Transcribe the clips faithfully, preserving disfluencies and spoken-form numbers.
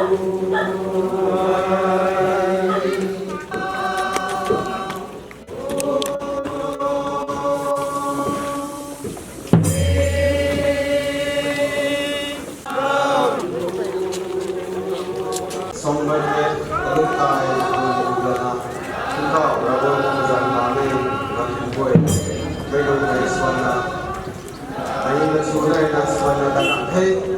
Songmei ke, talup tai, lana, tingkauh Ravguangc tuang zanc bam e, ram tingkauh, mei lung mei swanna, mei na sw rey na swanna ta kan the.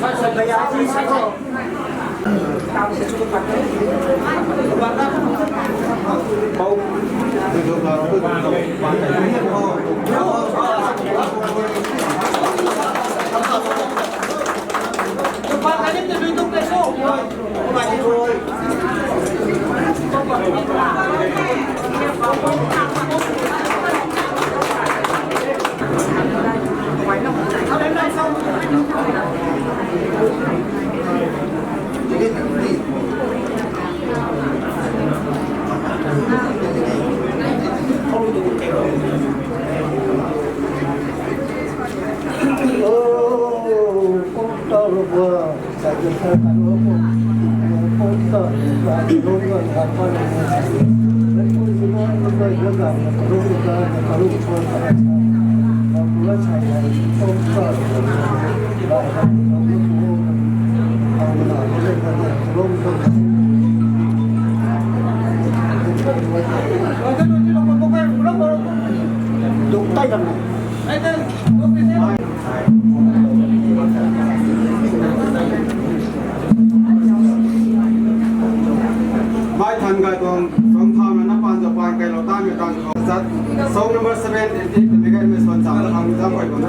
Mai than gay tuang, song tham na pan za pan kai lo tan mi tan khou zat. Song number seven, and eight, the mega emission cham la hang zam kai bang.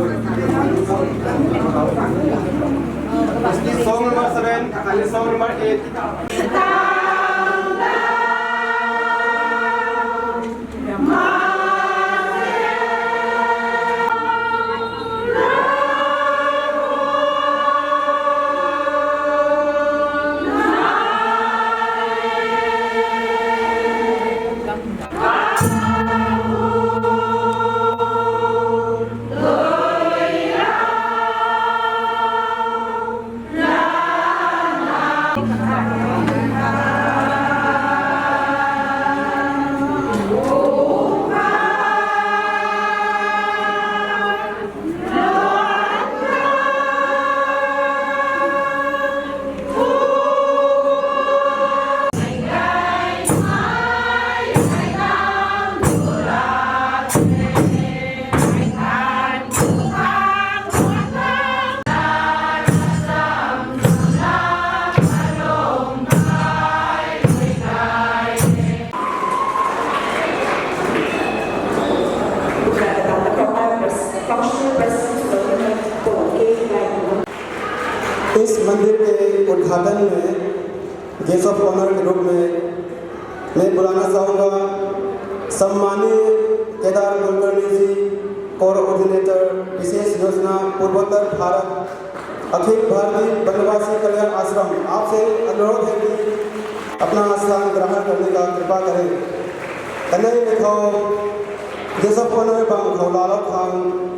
Song number seven, and song number eight. इस मंदिर के उद्घाटन में guest of honour के रूप में मैं बुलाना चाहूँगा सम्मानीय केदार कुलकर्णी जी, कोऑर्डिनेटर विशेष योजना पूर्वोत्तर भारत, अखिल भारतीय वनवासी कल्याण आश्रम, आपसे अनुरोध है कि अपना स्थान ग्रहण करने का कृपा करें। Kanei mei khou guest of honour bang khou laalou khang,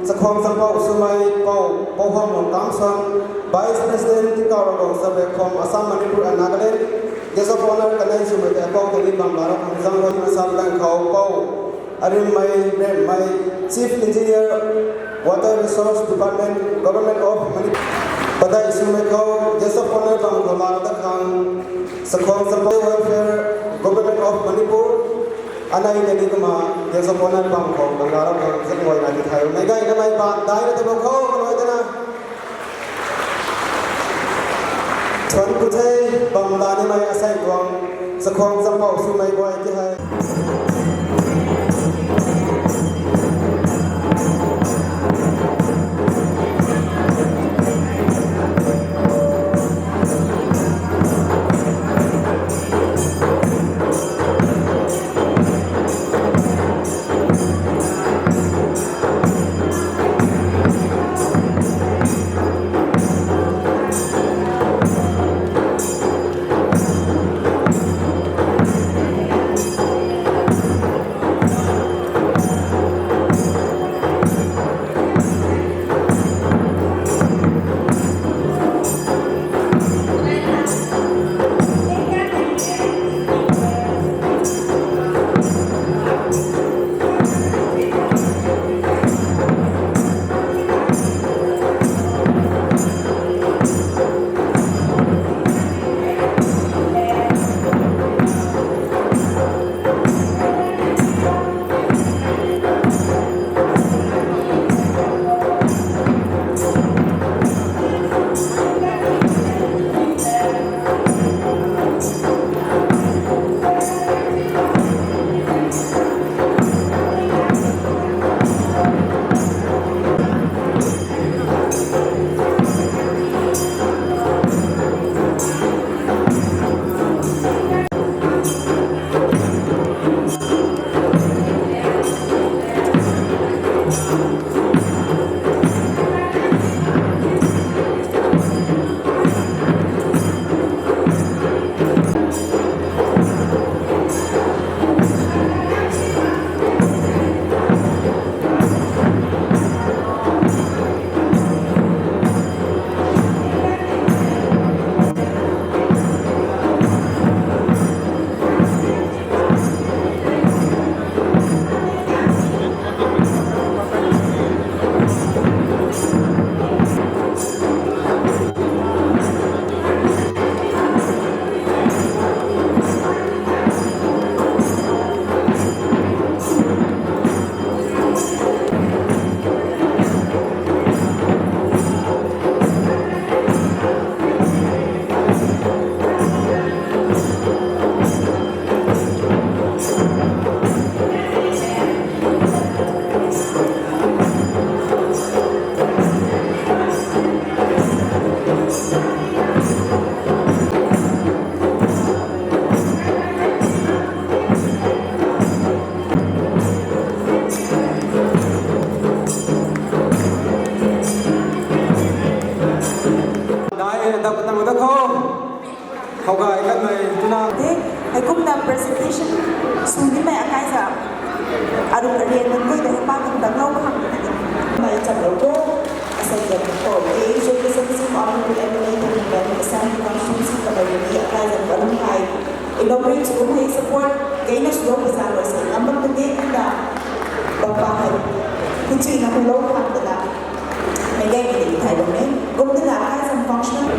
Chakhwang Champou swmei Pou, Pou Hawmlung Kamson, Vice President Tingkauh Ravguangc Chabaek Khom, Assam, Manipur and Nagaland. Guest of honour kanei swmei tei Pou tei ni bam laalou khang zang rui Assam ganv khou Pou Arimmei Remei, Chief Engineer, Water Resource Department, Government of Manipur. Padeih swmei khou guest of honour bang khou laalou dat khang, Chakhwang Champou Welfare, Government of Manipur. Anei tei ni kumna guest of honour bang khou bang laalou khang zak guayna ti thay. Mei gay kamei pa dai na tabou khou kaloi tana. Thuanc ku the, bam laa nimei asei tuang, Chakhwang Champou swmei guay ti hei. Patang da khou, khou gay kanmei twna. Te, heikumna presentation sw nimei akai za. Aru arian nunc guay ta heipa kum tanglou khang. Mei chat lou ko, asai zat ko, A A J K C C Honorable M L A Thangmeibam, Assembly Constituency kamei ni akai zat kalum kai. Inaugurate sw kum hei support, keina swlou pazan rui sa ngam bam tu ni kumna. Bam pa hei, kuchina hulou khang tala. Mei gay ni thai bam ni. Kum tala kai zam functional.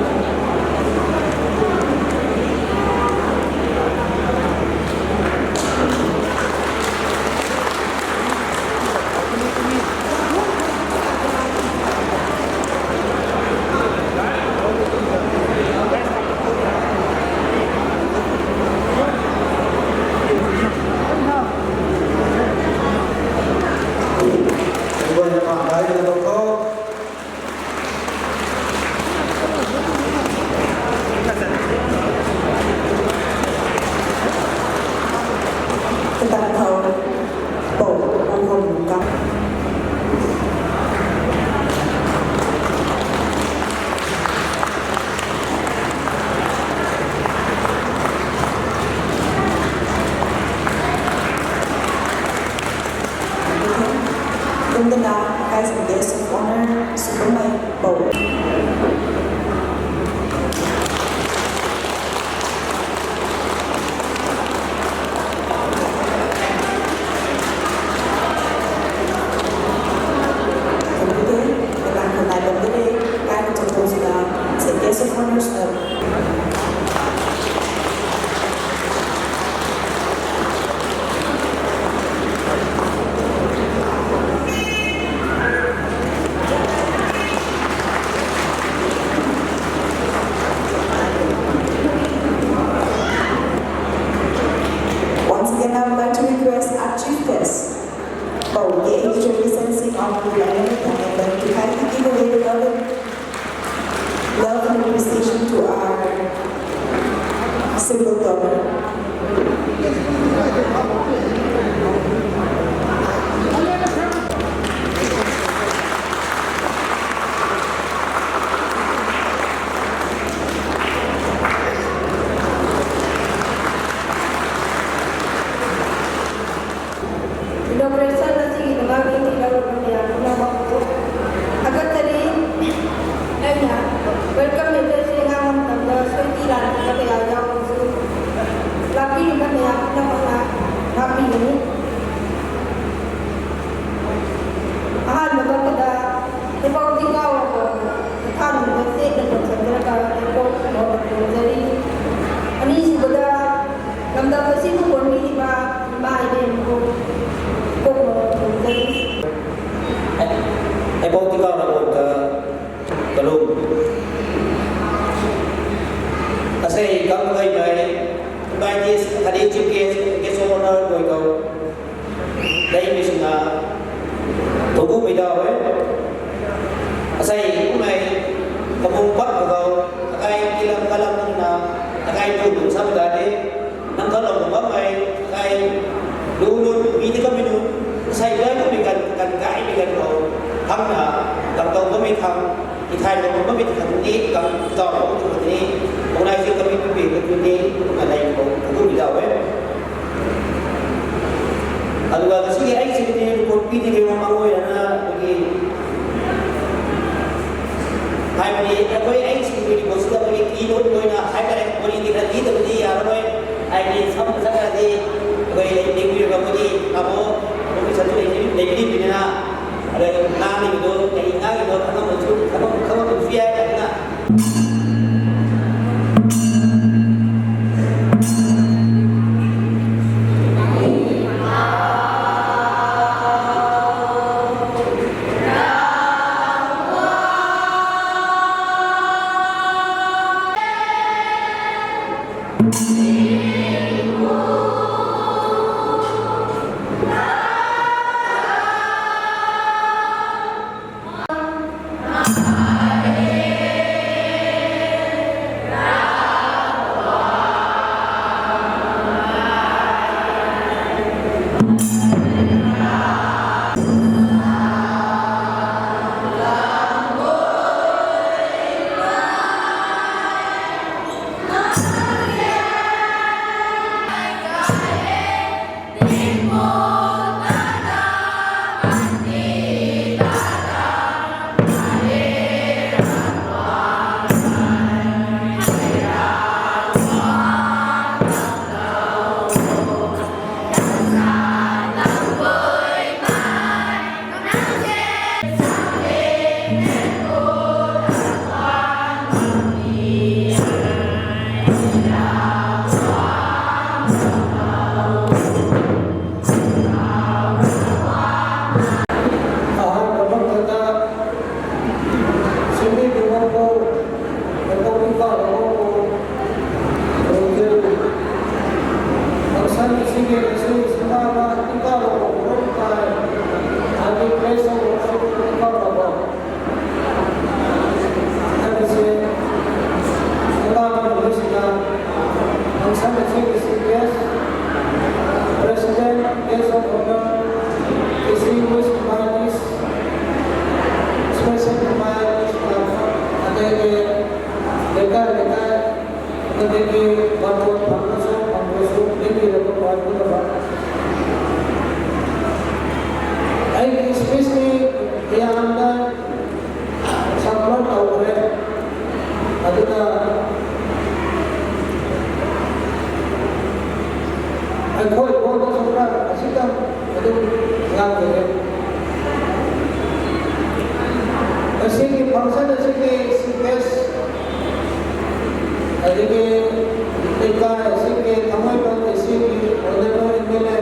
Kumna, guys, guest of honor, Sukumai Bo. Once again, I would like to request our chief guest, Bo K H J Sensing of the Dynamic Commitment, to kindly give a wave of love and appreciation to our symbol donor. Inauguration na sigi na bam ni ti lou na ya na bam ko. Agat tari, ai na, welcome letter se na bam tam na soi ti lan na ya ya su. Lapi na ya na bam na, lapi ni. Ahan na bam ka da, ni bam ti ka wa ko, kan na se na bam sa na ka, ni bam ko na bam jari. Ani si bada, Lamdam na si khou bun ni ba, ni ba ai den khou, khou bun ni. Ai, ai bau ti kau na bun ka, kalum. Asei kam kai kai, kai ti, kadi chip ke, ke so na bun kau. Dai mi sina, tugu mi da we. Asei, kumei, kabung pat ka kau, akai kilam kalam na, akai tu tu sa da de. Nang kha lou bam mai, kai, lu lu, mi di ka mi lu, sai kai ka mi kan, kan kai mi kan ko, thang na, kan tau ka mi thang, i thai lou bam mi thang ni, kan tau ka mi thang ni, kung nai si ka mi pi pi ka tu ni, ka nai ko, ka tu mi da we. Aduga ka si ai si ni, ko pi di ke ma ma ngoi na, ki, Hai puni, akhoi ai si puni ko sida puni ki no puni na, hai kare puni di kati to puni ya roi. Ai ni sam sa kare di, akhoi ai ni puni ka puni, abo, puni sa tu ni, ni ni puni na. Are na ni do, ni na ni do, kama mo chu, kama, kama mo chu ya na. Leikai, leikai, khatni ki batuan phang na sw, phang na sw, ni ni le ko pai ku ta ba. Ai ki speech ni ya anda samlou tau re. Aduna ai khoi ko na sw ra, asi tam, adum ngang de. Asi ki function, asi ki C P S, asi ki leikai, asi ki thamai pan, asi ki honourable M L A,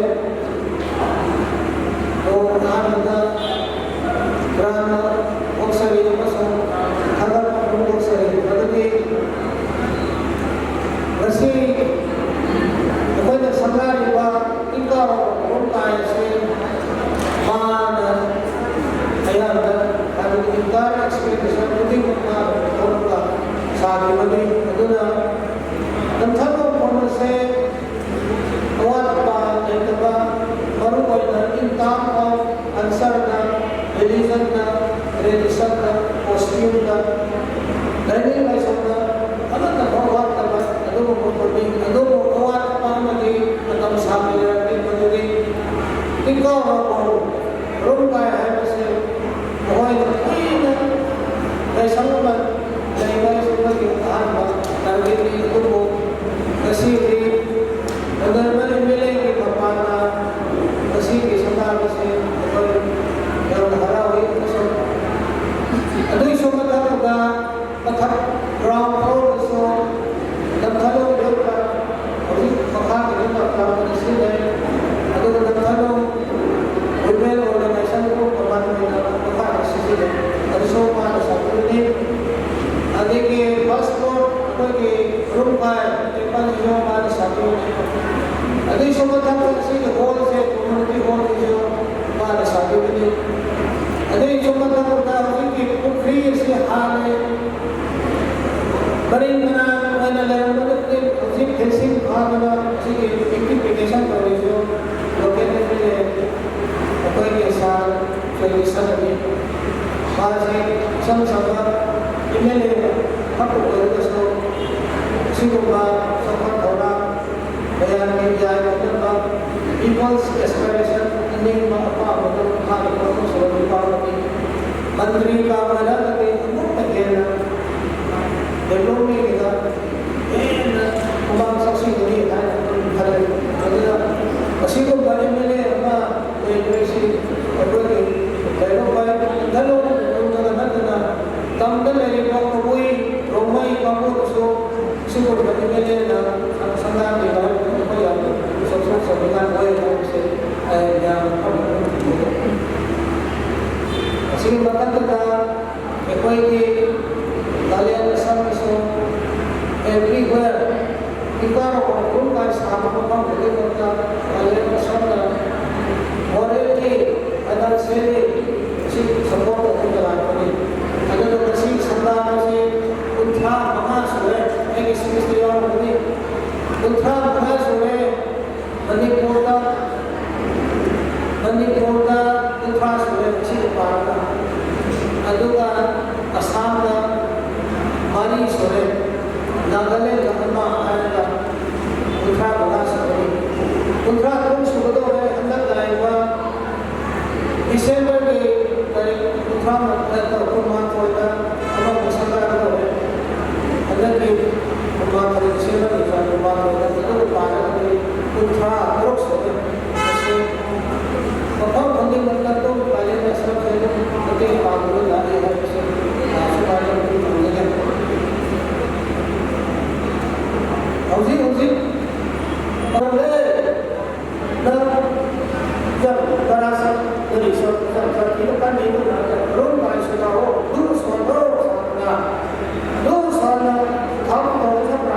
Lung nana, brana, oksari, masang, thagat, oksari, thagat ni. Ngasi, akhoi na sangari ba, tingkauh, rum kai si, mana, ayana, kami tingkauh expectation, kuting na, rum ka, sa ki mani, aduna, nam thalo, kona se, Awat pa, tei ta ba, maru ai na, in term of answer na, religion na, tradition na, costume na, training na, so na, ana ta ba, awat ta ba, adu mo ko ni, adu mo awat pa ma di, atam sa mi ra di, ma di. Tingkauh ra ko, rum kai hai ma se, Awai na, ai na, ai sang ma, ai na, ai sang ma ki than ma, target ni tu mo, kasi ni, honourable M L A ki kapan na, kasi ki sangha kasi, honourable, yang harau ni, so. Adui so ma ta ka, Mathak ground floor so, Namthalung yong ka, houji makha ka yong ka kam ka si le, adu Namthalung women organization ko kaman na makha ka si le, adu so ma na sa tu ni, adu ki passport, adu ki room kai, adu pan yo ma na sa tu ni, adu so ma ta ka si le hall se, community hall se yo, ma na sa tu ni, adu so ma ta ka houji ki pukhri si ha le, Maring mana, mana lang mana tin, houji fencing pha mana, si ki beautification ka ri so, local M L A, akhoi ke sa, akhoi ke sa ni. Ba si, sam sa ba, M L A, hak ko ko ka so, si ko ba, sa pha thau na, bayan ki jai ko na ba, people's aspiration, ning ma apa ko na, ha ko ko so ni pa ko ni. Mantri ka mana ka ni, amuk ka na, Development ni ka, eh, na, kumang saksi ni, hai, hai, hai, na, kasi ko ba M L A, ma, eh, eh, si, eh, eh, eh, lo, ba, dalo, na, na, na, na, tam da le, ba, ko, bui, romai, ba, ko, so, si ko ba M L A na, sang, sang na, ni, ba, ko, ya, so, so, so, na, ko, ya, si, eh, ya, kasi ko ba, ta, ta, ta, Akhoi ki Nagaland Assam so everywhere. Tingkauh rui kum kai sa ma bam khat di bam ta Nagaland Assam na morally, financially si support ta kum ta lai puni. Adu na si sangha na si kunthra manga sw e, ek speech tei yau puni. Kunthra manga sw e, Manipur ta, Manipur ta kunthra sw e, si para ta. Adu ta Assam ta mari sw e, Nagaland ta ama hai ta kunthra manga sw e. Kunthra kum sw ka do e, handat lai ba December ki tarik kunthra ma, eh, ta kumna khoi ta, ama ko sangha ka do e. Handat ki kumna tarik December ki ta kumna khoi ta, ta kumna ta ki kunthra karuk sw e. Kasi, mapang khang di mata tu, kali na sa khe tu, kati pa ko na di hai kasi, na sa pa ko tu na di. Houji, houji. Parle. Na, jam, darasa, dari sa, jam, jam, kilo kan ni na, jam, rum bai sa na ho, du sa do, sa na, du sa na, tham do, sa na,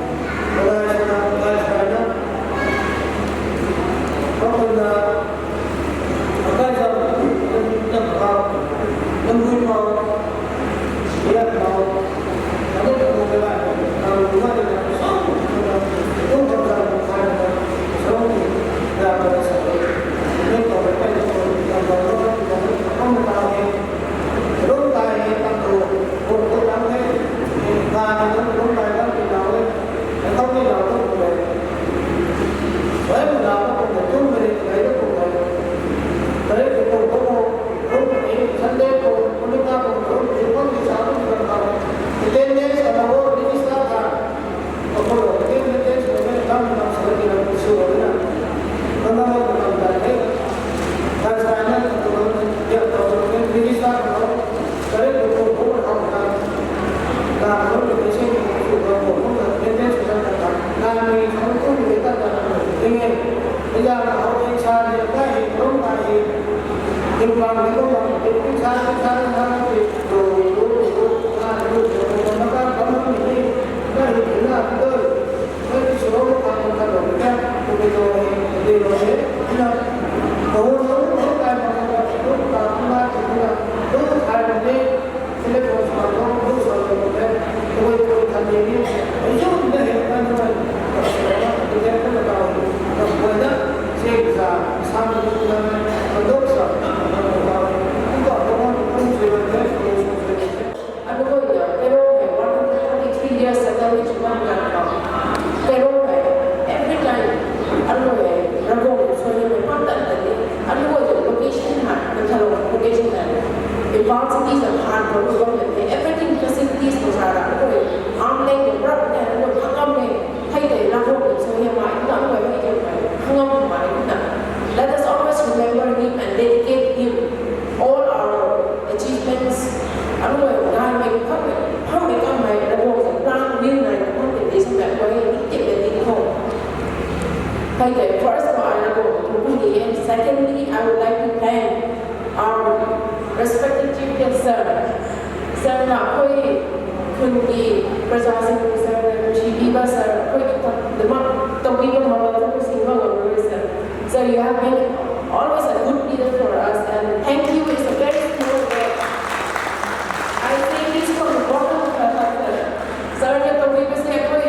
Kadai swna, kadai swna, kakhunna, akai zam, nam kau, nam bui kau, ya kau, ane ka bui kau, kau bui kau, kau bui kau, kau bui kau, kau bui kau, Anu guay na, Pheromei, one hundred twenty-three years ago, ni chuman kan khou. Pheromei, every time, anu guay, Ravguangc suai mei pat tan tan ni, anu guay location hei, Mphatlong location hei, Imphal city zam han khou lu bam tan ni, everything facilities khou sa ra, anu guay, arm length khou rap ni, anu guay, khangam mei, hei tei Ravguangc suai hei mai, anu guay hei tei mai, khangam mai, na. Let us always remember him and dedicate him all our achievements, anu guay, nai mei, khang mei, khang mei, khang mei, Ravguangc plan, will nai, khang mei, this and that way, ni tip le ni khou. Hei tei, first of all, Ravguangc, and secondly, I would like to thank our respected chief guest, sir. Sir na khui khun ki praja sing sir na kushi biba sir khui ki tak dema tawbi ba ma ba tu sing ba ngam rui sir. Sir, you have been always a good leader for us, and thank you is a very small word. I say this from the bottom of my heart, sir. Sir na tawbi ba sing khui,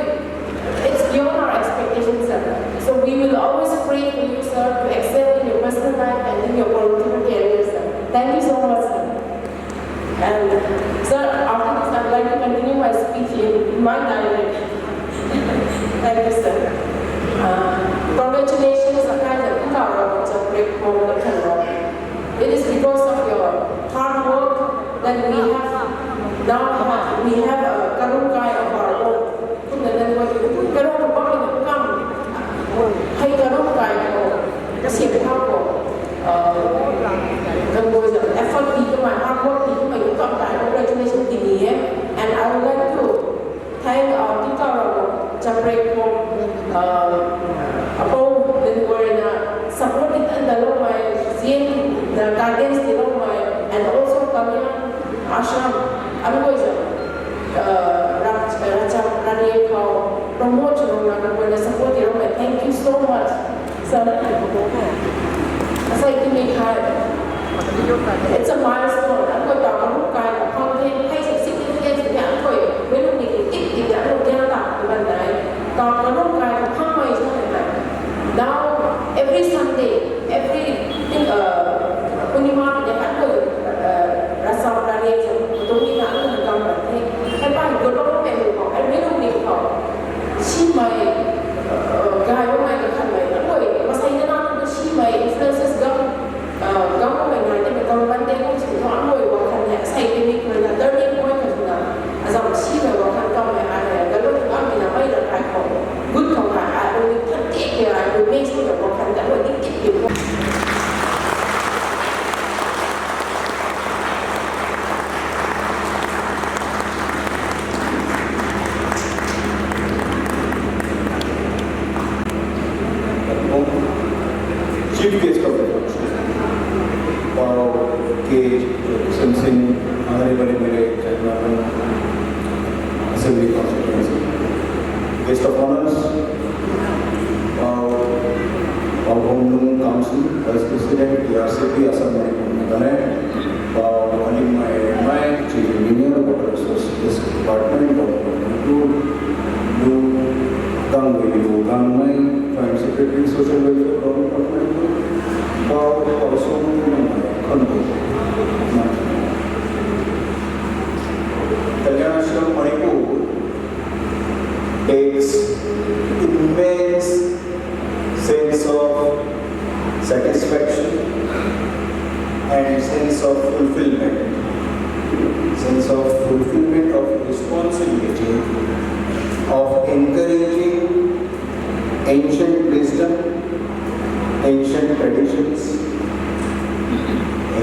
it's beyond our expectations, sir. So we will always pray for you, sir, to excel in your personal life and in your political career, sir. Thank you so much, sir. And, sir, after this, I'd like to continue my speech in, in my dialect. Thank you, sir. Uh, congratulations, Akai Zatikara, on the great moment. It is because of your hard work, Then we have, now have, we have a Karungkai of our own. Kumna then what you put Karung Bang in the kam. Hey Karungkai ko, kasi ko ko. Uh, kan boy sa effort di ko mai, hard work di ko mai, you come back, congratulations di ni eh. And I would like to thank uh, Tika Rao Chaprek ko, uh, apo then ko na support di tan da lo mai, zin the guidance di lo mai, and also Kalyan Ashram, I'm going to, uh, Rach-, Racham Rani khou promote nung na nang guayna support tirou mei. Thank you so much. Sana, asai ti mei khai. It's a milestone. Ang guay ta karuk kai na khang the, hei sa significance ni ang guay, mei lung ni ki tip tip ni ang guay kya ta, iban dai. Ta karuk kai na khang mei sa na. Now, every Sunday, every thing, uh, Purnima ni ang guay, uh, Rasa Rani sa, tung ni na ang guay kam ba the. Hei pa, guay lung mei lung khou, hei mei lung ni khou. Simei, uh, gay bammei kakhanmei, ang guay, masei na na tu simei influences gam, uh, gam bammei nai te mei kam ban de kum si thu ang guay wakhan hei, sei te mei khuay na, turning point khat na, azam simei wakhan kam mei ai hei, galo tu gam mei na mei na kai khou, good khou kai, ai, ang guay that te ke, ai, ang guay mei si na wakhan, ang guay ni tip tip khou. Chief guest of the function, Pau K Sensing, Honorable M L A, Chairman, Assembly Constituency, guest of honors, Pau, Pau Home Rule Council, Vice President, T R C P, Assam Manipur Nagaland, Pau Alimai Mai, Chief Engineer, Water Resources Department, Government of Manipur, Lu Gangwei, Lu Gangmei, Joint Secretary, Social Welfare, Government of Manipur, Pau, Pau Song, Khonboi, Kalyan Ashram Manipur takes immense sense of satisfaction and sense of fulfillment, sense of fulfillment of responsibility of encouraging ancient wisdom, ancient traditions,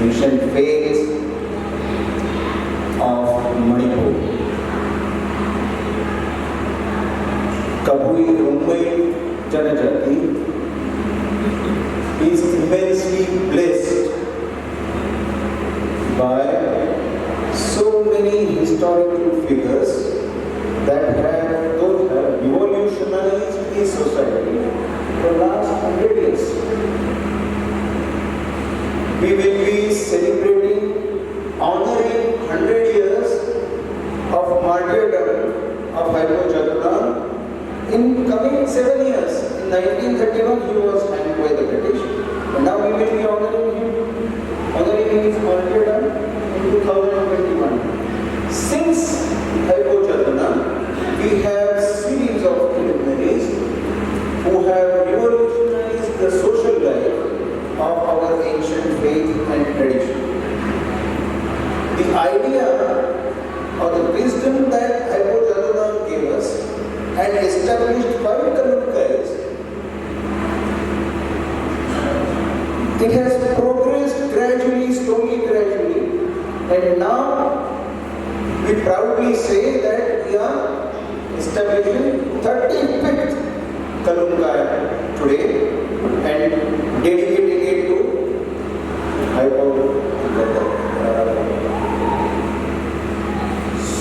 ancient faiths of Manipur. Kabui Rongmei Janajati is immensely blessed by so many historical figures that have, those have revolutionized the society for last hundred years. We will be celebrating, honoring hundred years of martyrdom of Haipo Jadonang in coming seven years. In nineteen thirty-one, he was hanged by the British. And now we will be honoring him, honoring his martyrdom in two thousand twenty-one. Since Haipo Jadonang, we have series of luminaries who have revolutionized the social life of our ancient faith and tradition. The idea or the wisdom that Haipo Jadonang gave us and established five Kalumkais, it has progressed gradually, slowly, gradually, and now we proudly say that we are establishing thirty-fifth Kalumkai today and dedicating it to Haipo.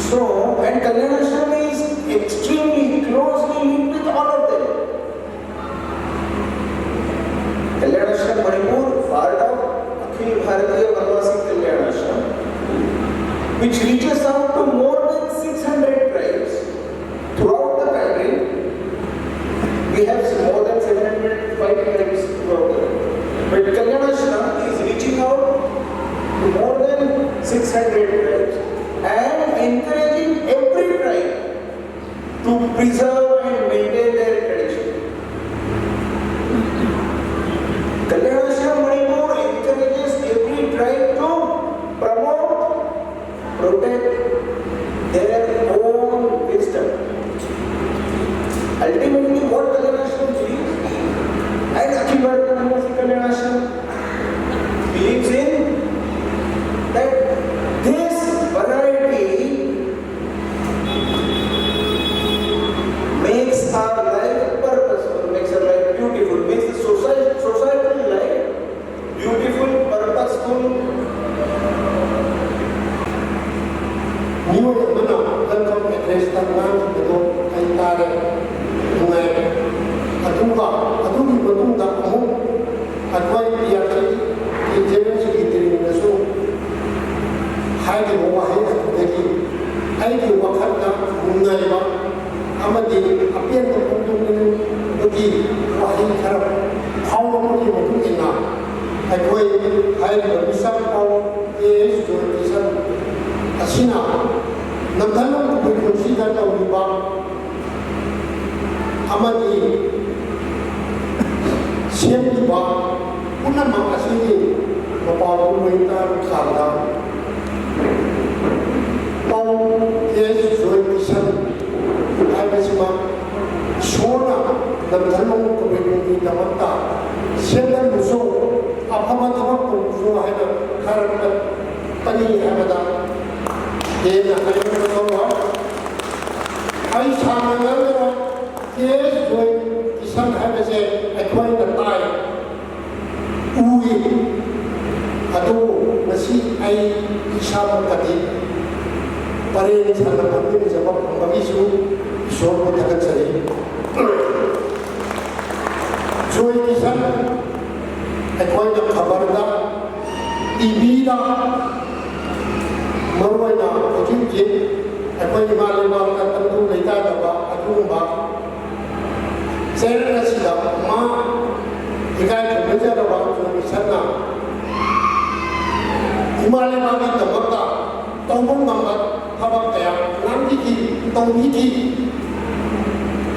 So, and Kalyan Ashram is extremely closely linked with all of them. Kalyan Ashram Manipur, part of Akhil Bharatiya Vanvasi Kalyan Ashram, which reaches out to more than six hundred tribes throughout the country. We have more than seven hundred five tribes throughout the country. But Kalyan Ashram is reaching out to more than six hundred tribes and encouraging every tribe to preserve and maintain their tradition. Kalyan Ashram Manipur encourages every tribe to promote their own wisdom. Ultimately, what Kalyana Ashram believes, and Akhil Bharatiya University Kalyana Ashram believes in, that this variety makes our life purposeful, makes our life beautiful, makes the society, societal life beautiful, purposeful. Miu mana welcome address ta ngan ki to ai ta re. Ngai atu ka atu ki matung da amu akwai P R C ki general secretary na su hai ki mo hai atu de ki ai ki wakhat na ngai ba amadi apian ta pung tung ni ki wahi kharap hau na ki matung ina akwai hai ki misap pau K S Joy Kishan asina namthan lung kubui kunsi da tau ni ba amani siam ni ba kuna mak asini mapau kumui ta sa da pau K S Joy Kishan ai ba sima sona namthan lung kubui kunsi da mak ta siam na muso apama tabak kunso hai na kharap ta pani hai ba da ke na hai na tau ba ai sa na ngan na K S Joy Kishan hai ba se akwai na tai ui atu masi ai isa ma kati pare ni sa na pami ni jaba pang bagi su Isor ko thakat sa ni. Joy Kishan akwai na khabar da T V da marwai na kajin jin akwai ni ma le ma ka tam tu lei ta da ba atu ba Channel asida ma ikai khum mei zana ba khum mei sana ima le ma ni tabak ta tau bum ngam ba thabak kaya nang di ki tau ni ki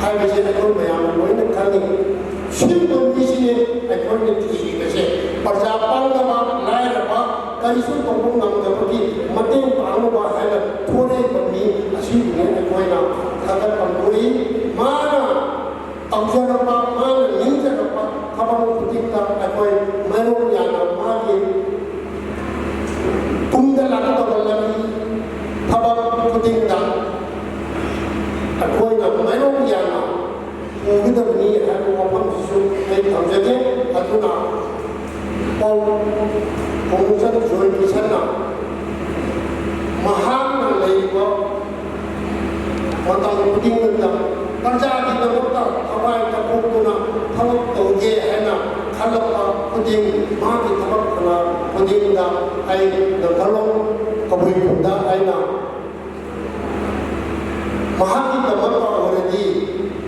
hai mei se akhun mei ama loi na khan ni sim bum ni si ne akhun ni ti mei se parza pang na ba lai ra ba kari su tau bum ngam na ba ki mating pang na ba hai na thua re bam ni asi ni akhun na thakat pang bui ma na Tau zana pa, mana ning zana pa, kabang putik ta akhoi mairong yana ma ki kum da la ta ba la ni, kabang putik ta akhoi na mairong yana pu ki ta ni hai ko wapam su ai tau zana akhuna Pau, pau zan zoi ki sana mahang na lei ko matang puting nang ta, karja di na ta, kawai ta puk tu na, kawak tau ge hai na, khalap ta puting, ma ki kawak kana puting da, ai na kalong, kabui puk da, ai na. Mahang ki tamang pa already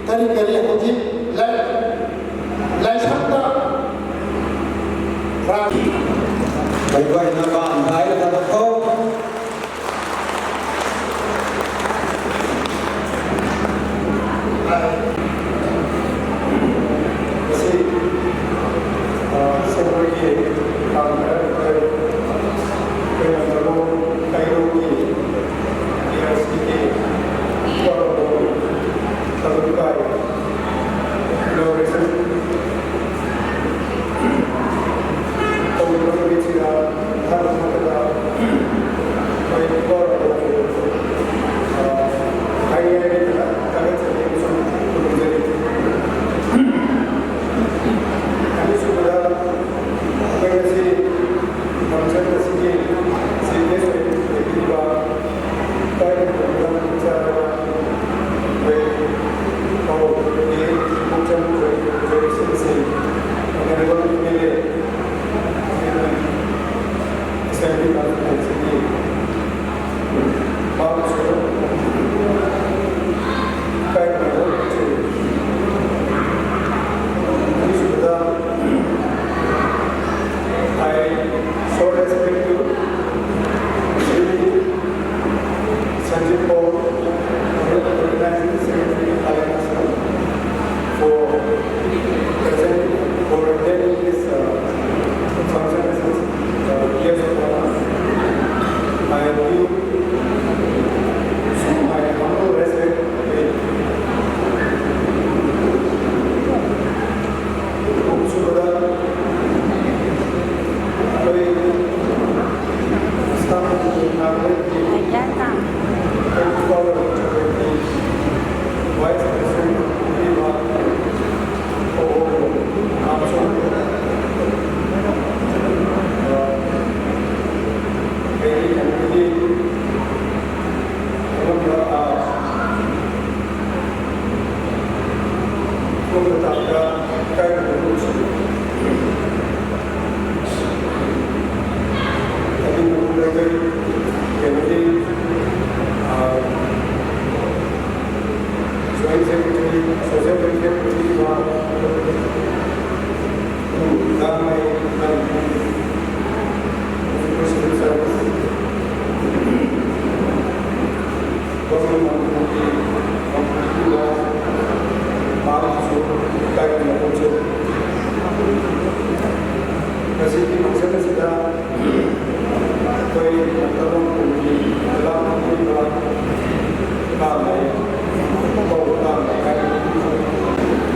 kari kari hojit lai lai sakta ra. Bai bai na ba andai la ta ko. Kasi, ah, separate kam kar kar, kar kar kar kar kar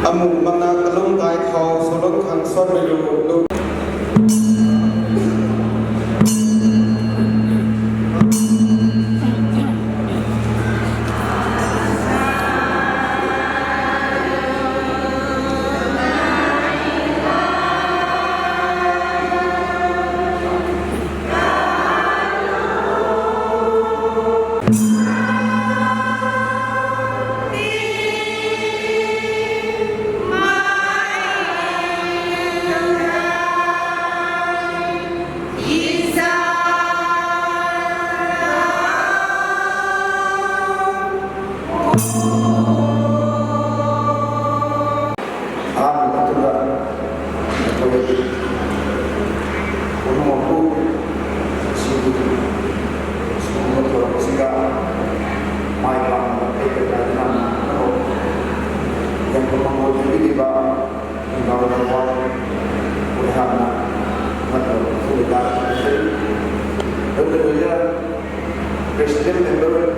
Amu mana kalum kai khou salum khang sot mei lu lu. President member,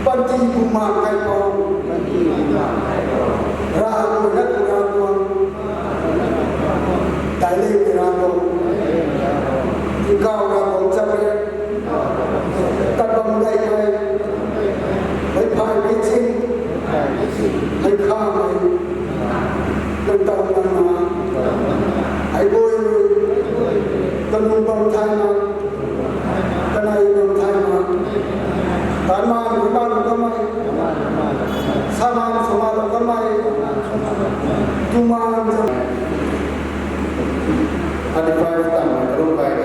Panty buma kaipou. Ravguangc na tu Ravguangc. Dailei Ravguangc. Tingkauh Ravguangc chapri. Tat bam gay kai. Hei phay mei ching. Hei kha mei. Nang tau nang ma. Hei bui. Kanung bam thay ma. Kanei bam thay ma. Tan ma, nui ma lu kamei. Sa ma, sa ma lu kamei. Tu ma, sa. Thirty-five tan ma, kalum kai.